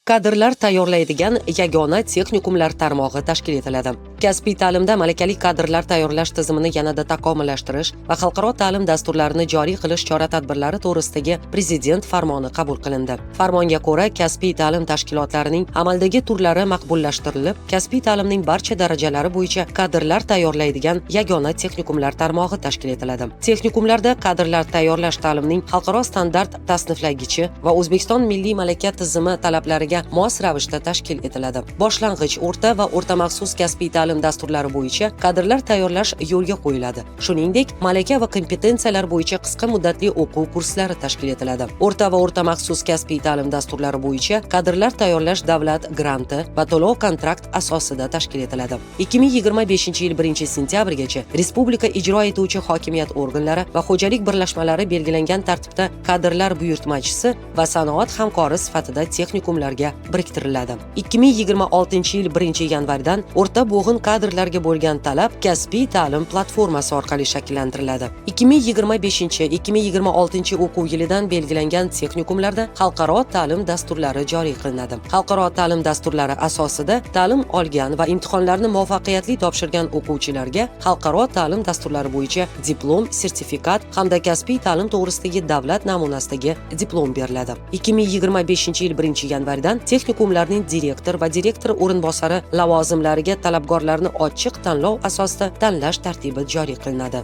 Kadrlar tayyorlaydigan yagona texnikumlar tarmog'i tashkil etiladi. Kasbiy ta'limda malakali kadrlar tayyorlash tizimini yanada takomillashtirish va xalqaro ta'lim dasturlarini joriy qilish chora-tadbirlari to'g'risidagi Prezident farmoni qabul qilindi. Farmonga ko'ra, kasbiy ta'lim tashkilotlarining amaldagi turlari maqbullashtirilib, kasbiy ta'limning barcha darajalari bo'yicha kadrlar tayyorlaydigan yagona texnikumlar tarmog'i tashkil etiladi. Texnikumlarda kadrlar tayyorlash ta'limning xalqaro standart tasniflagichi va O'zbekiston milliy malaka tizimi talablariga mos ravishda tashkil etiladi. Boshlang'ich, o'rta va o'rta maxsus kasbiy ta'lim dasturlari bo'yicha kadrlar tayyorlash yo'lga qo'yiladi. Shuningdek, malaka va kompetensiyalar bo'yicha qisqa muddatli o'quv kurslari tashkil etiladi. O'rta va o'rta maxsus kasbiy ta'lim dasturlari bo'yicha kadrlar tayyorlash davlat granti va to'lov kontrakt asosida tashkil etiladi. 2025-yil 1 sentyabrgacha respublika ijro etuvchi hokimiyat organlari va xo'jalik birlashmalari belgilangan tartibda kadrlar buyurtmachisi va sanoat hamkori sifatida texnikumlarga biriktiriladi. 2026-yil 1 yanvardan o'rta bo'g'in kadrlarga bo'lgan talab kasbiy ta'lim platformasi orqali shakllantiriladi. 2025-2026 o'quv yilidan belgilangan texnikumlarda xalqaro ta'lim dasturlari joriy qilinadi. Xalqaro ta'lim dasturlari asosida ta'lim olgan va imtihonlarni muvaffaqiyatli topshirgan o'quvchilarga xalqaro ta'lim dasturlari bo'yicha diplom, sertifikat hamda kasbiy ta'lim to'g'risidagi davlat namunasidagi diplom beriladi. 2025-yil 1 yanvardan texnikumlarning direktor va direktor o'rinbosari lavozimlariga talabgorlarni ochiq tanlov asosida tanlash tartibi joriy qilinadi.